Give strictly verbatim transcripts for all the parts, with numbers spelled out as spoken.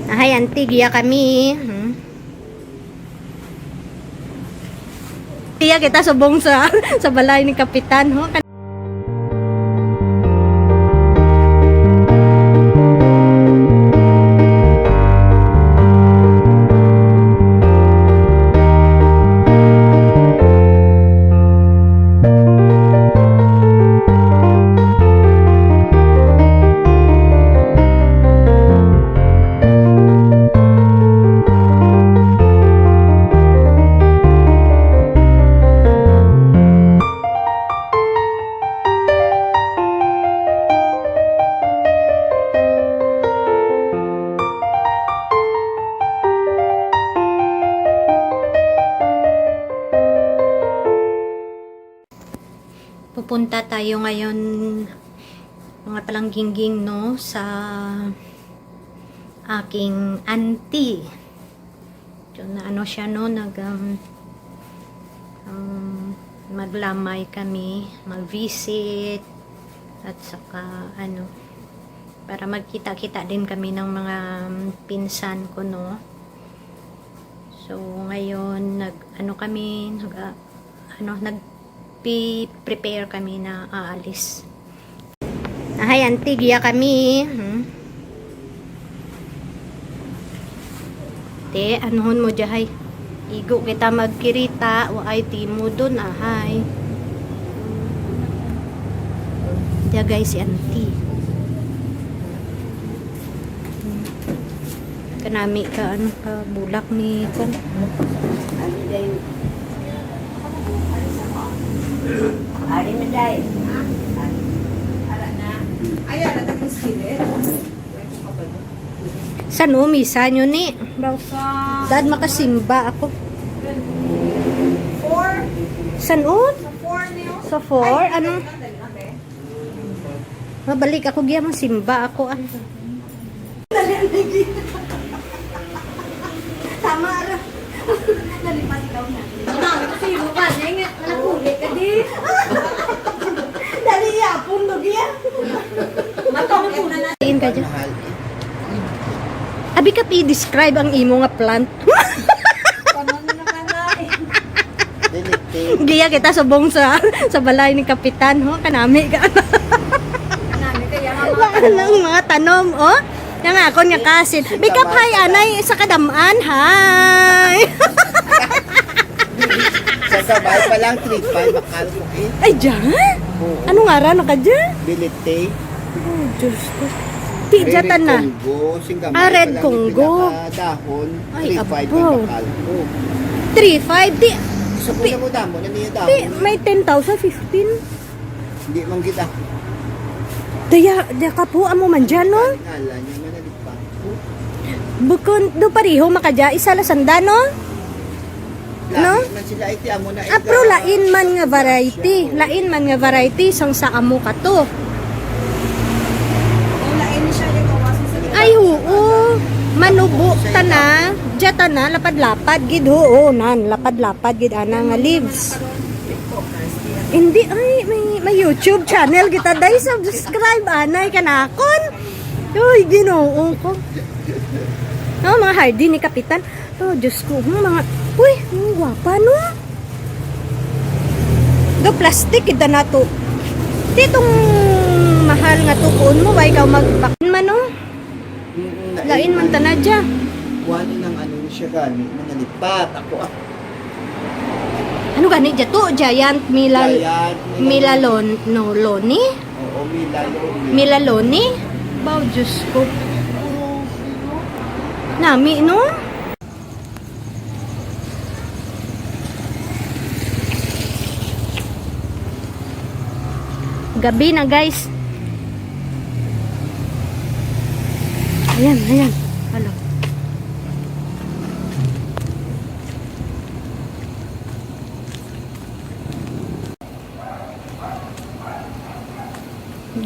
Ahay, auntie, giya kami. Hmm. Giya kita subong sa, sa balay ni Kapitan, ho. Pupunta tayo ngayon, mga palanggingging, no, sa aking auntie. So, na ano siya, no, nag, um, um, maglamay kami, mag-visit, at saka, ano, para magkita-kita din kami ng mga, um, pinsan ko, no. So, ngayon, nag, ano kami, nag, ah, ano, nagpi-prepare kami na aalis. Ahay, auntie, giya kami. Hmm. Te, anuhon mo, jahay. Igo kita magkirita, wa ay timo dun, ahay. Diya, guys, si auntie. Hmm. Kanami ka, ano, ka bulak ni, kan. Ari na, day. Ara na. Ay, ara na, Miss Kilit. San o misa nyo ni? Sa dad makasimba ako. Four. San o? Sa four niyo? Sa four? Ay, ano? Dali na, dali na, be. Mabalik ako, giya, masimba ako, ah. Tama ra. Nalipat ikaw na. Tama, kasi mo ka, neng, anak, huli ka di. Dali, yapon, lugi, ah. Matong po na natin. Tingin ka dyan. Abi ka, i-describe ang imo nga plant. Panon na ka na, eh. Dili, te. Giya kita subong sa, sa balay ni Kapitan, ho, kanami ka. Kanami kaya nga mga Wala lang mga tanom, oh. Yang akon nga kasin. Make up, hi, anay, sa kadam-an, hi. Sa sabay pa lang, three five, bakal ko, eh. Ay, dyan? Oo. Ano ngaran na ka dyan? Bilite. Oh, Diyos ko. Ti, Red jatan na. Congo, sing gamay Ah, Red pa lang Congo. Yung pinakadahon, Ay, three five ang apo. Bakal ko. Three five, di, Sa di, pula mo damo, na niya damo. Di, may ten thousand, fifteen. Hindi man kita. Daya, daya ka po, amo man dyan, no? Ngalan niya, manalipa. Bukon, do pareho makadya, isa la sanda, no? No? Lain man sila, iti amo na Ah, pero ita-, lain man nga variety. Lain man nga variety sang sa amo kato. Ang lain ni siya yung kawasan sa Ay, oo. Manubo tana. Diya tana, lapad-lapad gid, oo, nan. Lapad-lapad gid ana nga leaves. Hindi, ay, may, may YouTube channel kita, day. Subscribe, anay, kanakon. Uy, Ginoo ko. Oh, mga hardy ni Kapitan. Oh, Diyos ko, hmm, mga, uy, ang gwapa, no? Do plastic, kita na to. Di itong mahal nga to, kuon mo, why ka magbakin man, no? Mm, Lain man tana dya. Kuwan, inang ano ni siya gani, manalipat. Ako, ah. Ano gani dya to? Giant Mila-, Giant Mila-, Milalon-, no, Loni? Oo, Mila Loni. Milaloni? Baw, Diyos ko. Nami, no? Gabi na, guys. Ayan, ayan. Hala.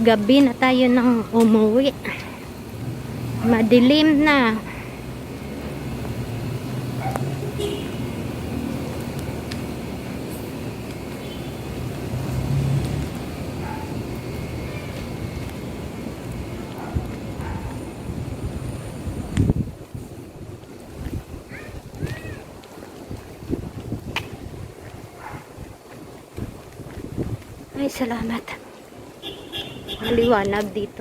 Gabi na tayo nang umuwi. Madilim na. Ay, salamat. Maliwanag dito.